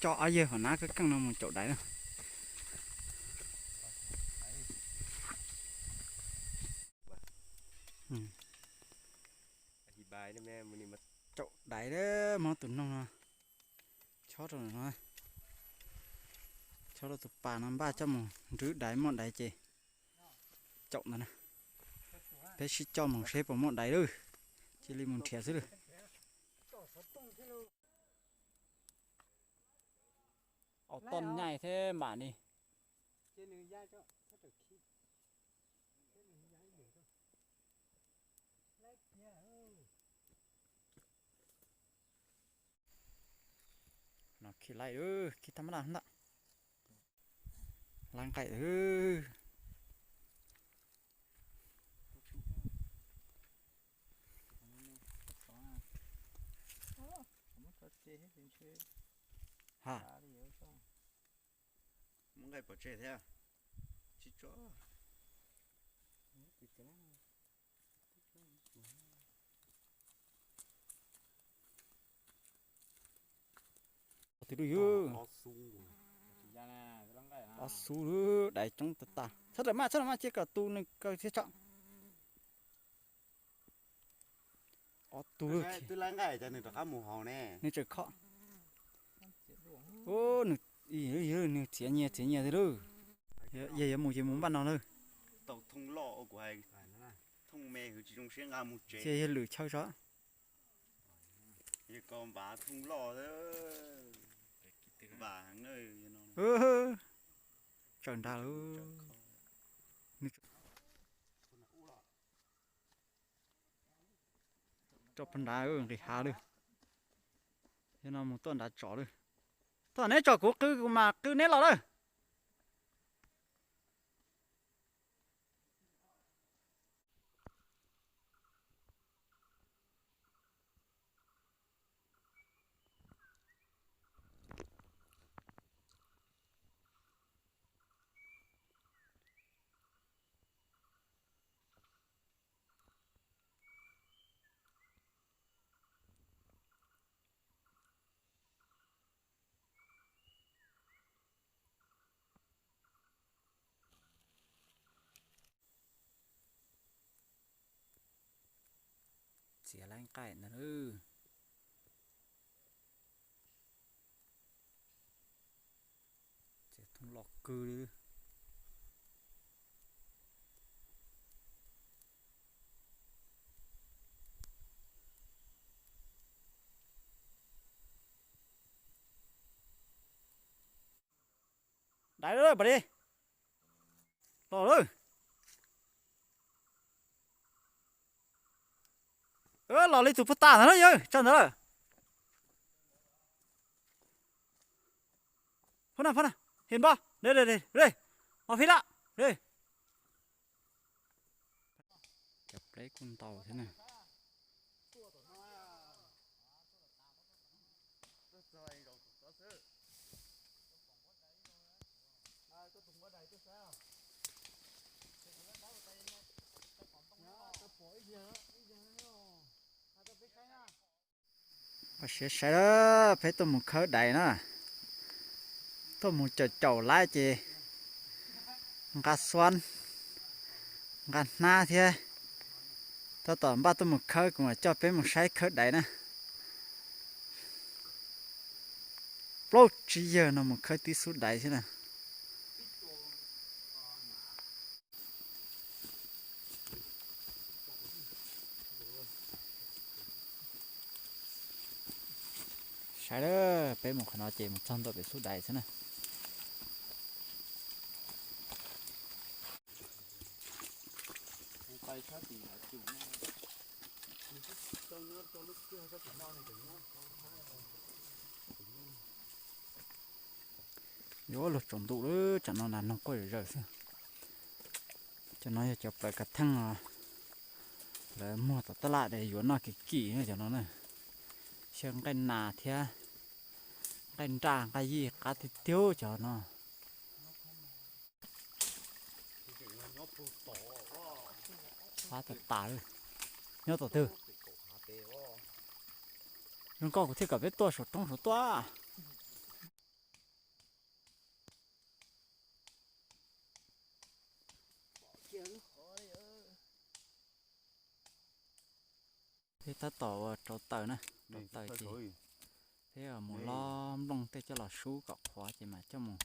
Coj ob yawg hom nab keej keej no mus caum daiv na. Caum daiv, hmo tus noog no chob rau no, chob rau tus pas no npaj coj mus nrwb daiv, muaj daiv ces caum ntawd na. Peb sib coj mus seb puas muaj daiv lawm, cia li mus nrhiav xwb lawm. Au, toj nyaij thiab mam li. No khi laij, khi thab mab laj ntawm, laij nqaij. Ha, muab nqaij pov tseg thiab, tsis tso. Twg lub yug, ob xub, daiv coob tas tas. Txhob rawm maj, txhob rawm maj, cia kom tu nws kaw thiaj tso. Ob tug, nws tseem khob. Nws txiav nyias txiav nyias tiag lauj. Yog yuav mus ces mus npaj no lawm. Tau thooj loj, thooj me hwv tsis zoo siab nqa mus tsev, ces yog lwm chaw tso. Yog koj npav thooj loj, npav heev na. Tsawm nrad lawm. Rau pag nrad nqis hav lawm. Yog no mus tuaj nrad tso lawm. Thaum neb tso kuv qw kuv mam qw neb los lawm. Txiav laij nqaij ntag lauj. Txiav thooj loj kawg li. Daiv lawm, pas li. Los lawm. Los li tus puag ta ntawd na yawg, tso ntawd lawm. Phab na, phab na, his npo, re, re, re, re, os phib lawm, re. Cov pleb kuj ntau thiab na. Koj siab saib lawm, peb tuaj mus khawb daiv na, tuaj mus caum caum laiv ces nqa xuab, nqa hnab thiab. Tab tom npaj tuaj mus khawb, kuv mam coj peb mus saib khawb daiv na. Plaub tsib yawg no mus khawb tib xub daiv thiab na. Saib lawm, peb mus qhov no ces mus txog ntua pem xub daiv xwb na. Yuav luag tsaus ntuj lawm, tsam no nas noog quaj zom zaws xwb. Cov no yog cov plaws kav theej os, lawv muag tom taj laj de yuav noj kim kim cov no na. Xyaw nqaij nas thiab nqaij nraj nqaij yij qab tiag tiag cov no. Qab tas tas li. Nyob tom twg? Zoo nkauj, kuv thiaj kom peb tuaj saum roob saud tuaj. Peb tab tom ua rauv taws na, rauv taws ces peb mus lob nplooj tej coj los sub kom qhuav ces mam coj mus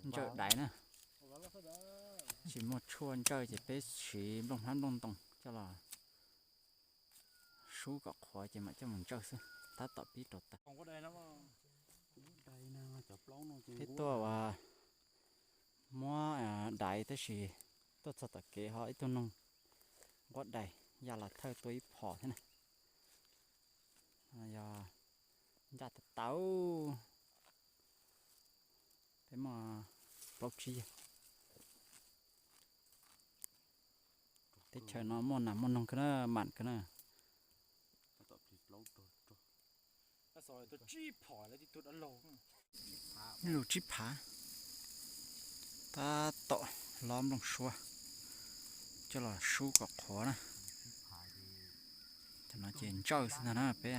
ntsawj daiv na. Tsis muaj tshuaj ntsawj ces peb siv nplooj hlab nplooj ntoo coj los sub kom qhuav ces mam coj mus ntsawj xwb. Tab tom pib rauv taws. Peb tuaj ua muab daiv tab sis tuaj txog tom kev ho ib tug noog nquab dais ya los thawj tua ib phom thiab na. Yog ncaj tau tau, peb muaj plaub tsib yag. Teb chaws no muaj nas muaj noog kawg na, mam kawg na. Ib lus tsib phav, tab tom lob nplooj suab coj los sub kom qhuav na. Cov no ces ntsawj xwb ntag na peb.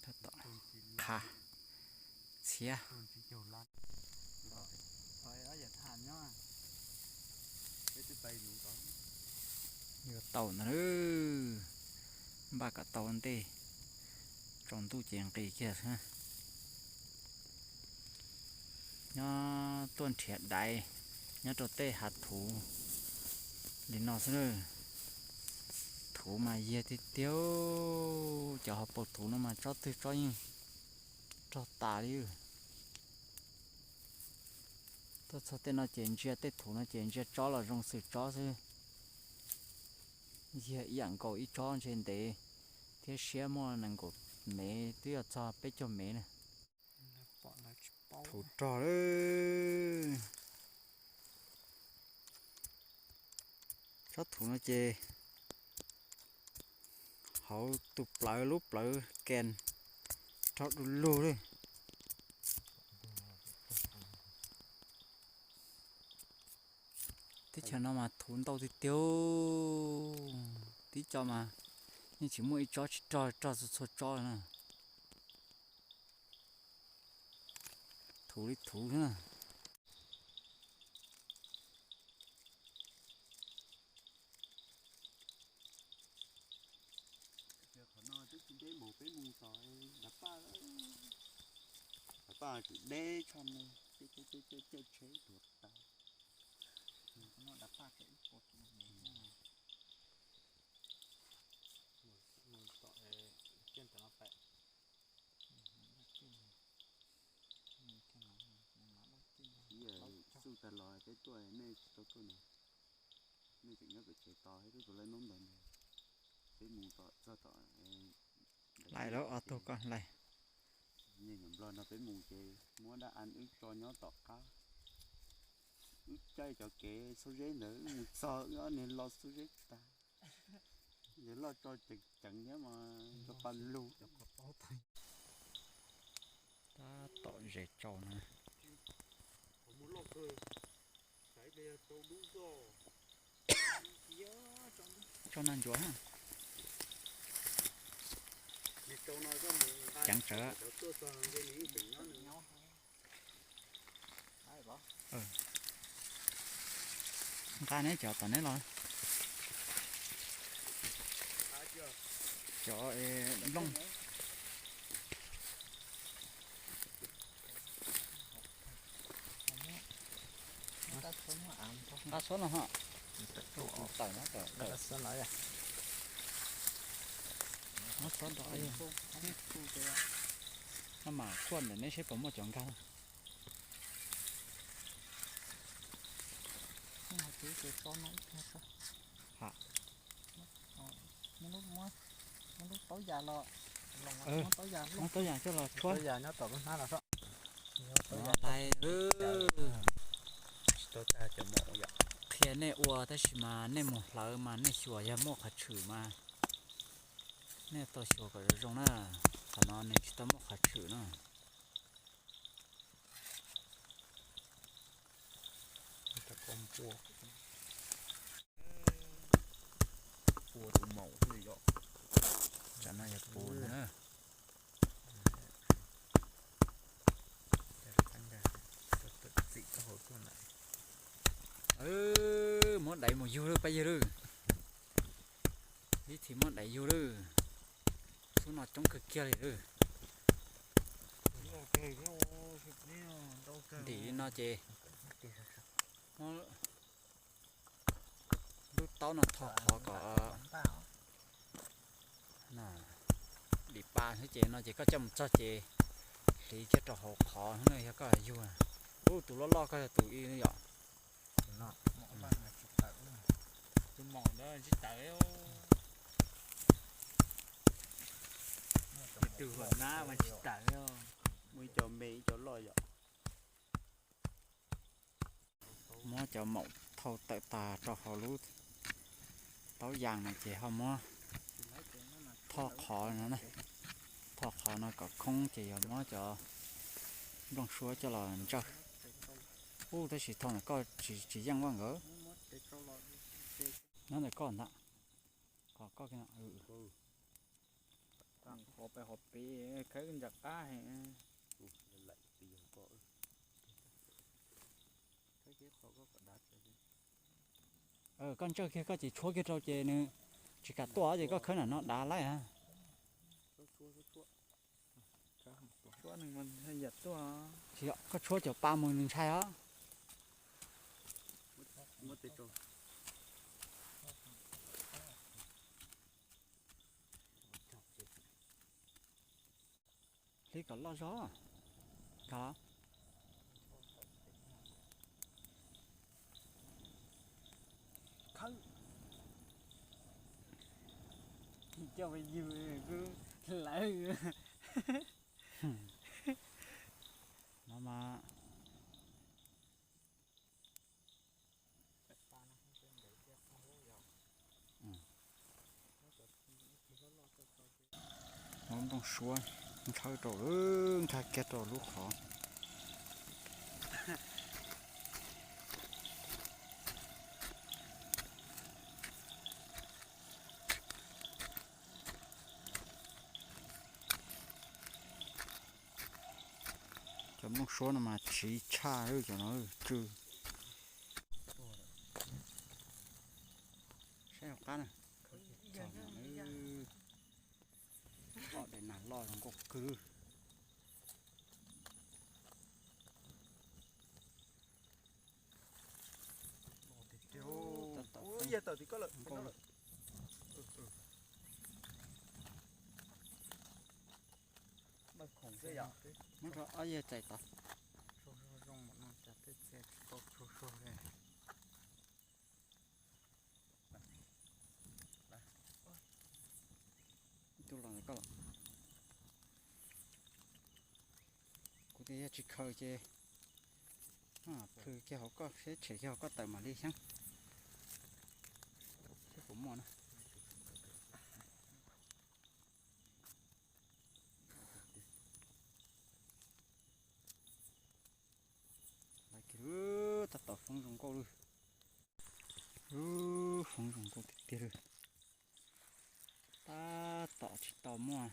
Tab tom qhav txhiab. Yuav tau ntag, npaj kom tau ntej tsaus ntuj ces nqis kiag xwb. Nyob tuaj nrhiav daiv nyob rau tej hav thuv li no xwb na. Thuv mas yiag tiag tiag, cov hauv paus thuv no mas tsob twg tsob yeej rog tas li. Tuaj txog tej no ces ntsia tej thuv no ces ntsia tsob los zoo xwm tsob xwb. Yiag ib yam nkaus ib tsob ntshe ntev thiab siab muaj nees nkaum mev twb yuav txog peb caug mev na. Thuv rog lawm. Tsob thuv no ces hauv tus plawv lub plawv kes rog du lug li. Teb chaws no mas thuv ntau tiag tiag, tib co mas yeej tsis muaj ib tsob tsis rog, rog txhua txhua tsob na. Thuv li thuv na. Qhov no twb tsis deb npaum peb mus tom Dav Paj, Dav Paj tseem deb tshaj no, caij tsheb tuag tas. Dav Paj tseem ib puas mus tom, tom no pem. Xub tag los peb tuaj nej tsis tau tuaj na, nej tseem nyob pem tsev tos thiab twb tau lawv noob ntawd ntag. Peb mus tom txog tom laim lawm ob tug ko laim. Nplog no peb mus ces muab dab a wb tso nyob tom qab, wb caij cov kev xub zeb ntawd wb mus txog wb ob niag lo xub zeb tag. Yog loj tso ceev ceev thiab mas tso pa lug. Tab tom zes tsau na. Tsau nag ntsuav na. Ceev tsawv. Nqa neb cov tom neb los. Cov nplooj. Nqa xov no ho. Tawm no tawm. Muab xov nrog. No mas kuaj ntawm neb seb puas muaj cov nkag. Muab taub yas coj los tshuab. Lais. Qhia nej ua tab sis mas nej mus hlawv mas nej xyuas yog muaj qhov tshwm mas nej tau xyuas kom zoo zoo na. Qhov no nws tsis tau muaj qhov tshwm na. Pua tus maum xwb yom. Tsam no yog pua na. Dais mus yug lawm pab yawg lawm. Ib txhis muab dais yug lawm. Xub no coob kawg kiag li lawm. Ntim li no ces muab lub taub no tho qhov kom dim pa xwb ces no ces koj coj mus txog ces hliv kiag rau hauv qhov no yog koj yug. Ub, tus loj loj koj yog tus ib yom. Tus maum ntawd tsis tawm. Tus huam nab mas tsis tawm. Muaj ib co me ib co loj yom. Muab cov maum thau tawm tas rau hauv lub taub yas no ces ho muab tho qhov no, tho qhov no kom khoob ces yog muab cov nplooj suab coj los ntsawj. Ub, tab sis tho ntawm koj tsis yeej vaj nkawd. Nyob ntawm koj ntag. Qhov koj kiag no. Qhov pem qhov pem khawb ntsa qab heev. Koj ntsawj kiag koj ces tshuab kiag rau ces nws tsis kam tuaj ces koj khawb nram no dav laij. Tsis yog, koj tshuab cov pa mus nws ntshai os. Hlib kom loj zog. Khawb. Coj yus lawv. No mas muab nplooj suab ntshawb rau, nkag kiag rau lub qhov. Cov nplooj suab no mas tsiv tshaj cov no tsw. Saib hauv qab na. Pom daim nas loj zoo nkauj kawg. Muab rau ob yawg txais tod. Ib tug los ntawm koj los. Kuv tias yog tsis khaws ces plhws kiag hauv koj seb, tshem kiag hauv koj tawm mam li xyeeb. Seb puas muaj na. Lawv kiag lub tab tom foob zoo nkauj lawm. Lub foob zoo nkauj tiag tiag lawm. Tab tom tsis tau muaj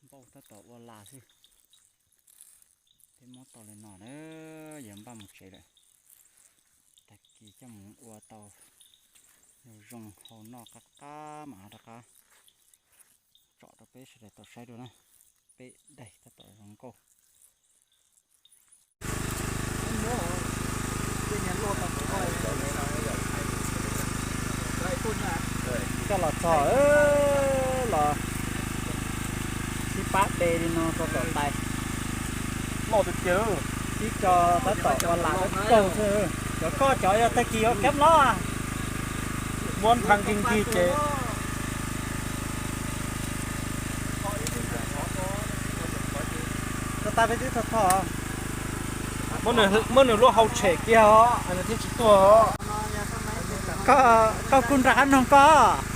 npauj, tab tom ua las xwb. Peb muab tau li no na, yuav npaj mus tsev lawm. Tag kis coj mus ua tau zoo zoo hau noj qab qab mam rov qab tsom rau peb sawv daws tau saib dua na. Peb daim tab tom zoo nkauj. Coj los txog los sib pab de li no rau tom tais. Loj tiag tiag. Ib co tab tom ua lam kawg xwb. Cov koj cov yog tag kis ua kab lob. Muab nthang nkig nkig ces tau tas peb twb tho tho. Muab nws lub hau tshem kiag os, nws thiaj tsis tuag os. Koj kuj nram qab noog koj.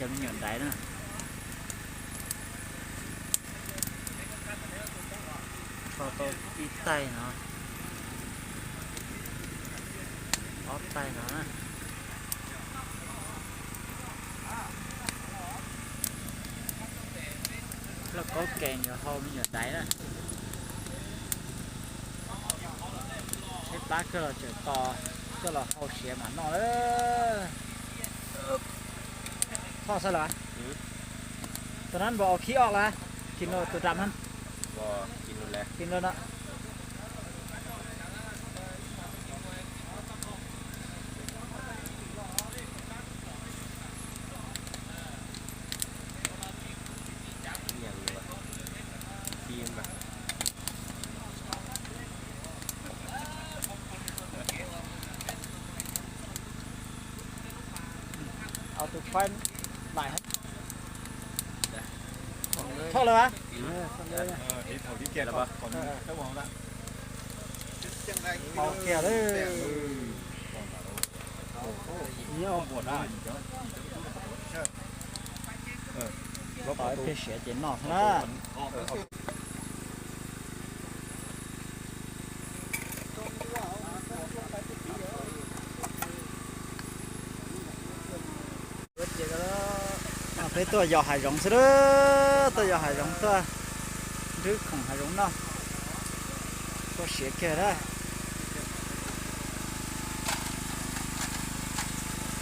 Cov me nyuam ntaiv na, kho tau ib taig no, ob taig no na. Lauj kaub kees yuav hau me nyuam ntaiv na. Tsheb plab kawg los tseem tos coj los hau siav mam noj lawm. Thoj xwb los? Tus nab npam au khib ob los? Kis nus tus ram hab. Kis nus no. Au tus phab laim. Thoj lawm a. Kiag lawm. Nyob pem siav ces noj xwb na. Peb tuaj yos hav zoov xwb, tuaj yos hav zoov tuaj nrhiav khoom hav zoov noj. Kho siav kiag na.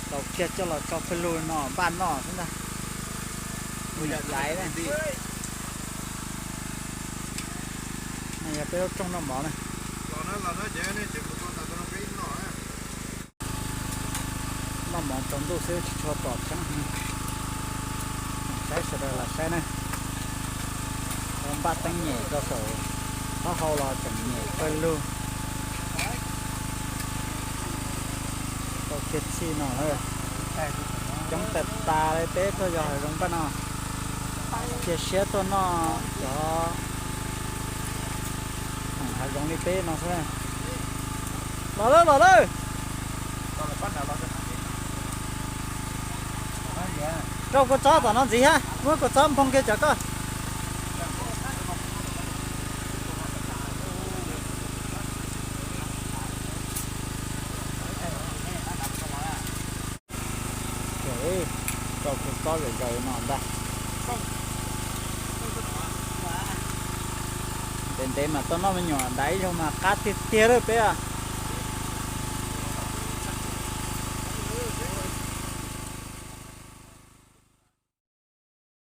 Tau kiag coj los tso pawg lug no npaj noj xwb ntag. Ua yam laiv na. Yog peb lub rooj noj mov na. Noj mov tsaus ntuj xwb tsis tshua pom tseeb. Saib sawv daws los saib na. Npaj teeb nyem rau saum taub hau los tseem nyem pawg lug. Tau kiag txhij no na. Coob tas tas li peb tuaj yos hav zoov npaj no. Cia siab tuaj noj cov khoom hav zoov li peb no xwb. Los lawm, los lawm. Rau kua txob tom no ntxiv hab, muab kua txob nphoo kiag cov koj. Rau kua txob zom zaws no ntag. Ntev ntev mas tuaj noj me nyuam ntaiv ib zaug mas qab tiag tiag lawm peb.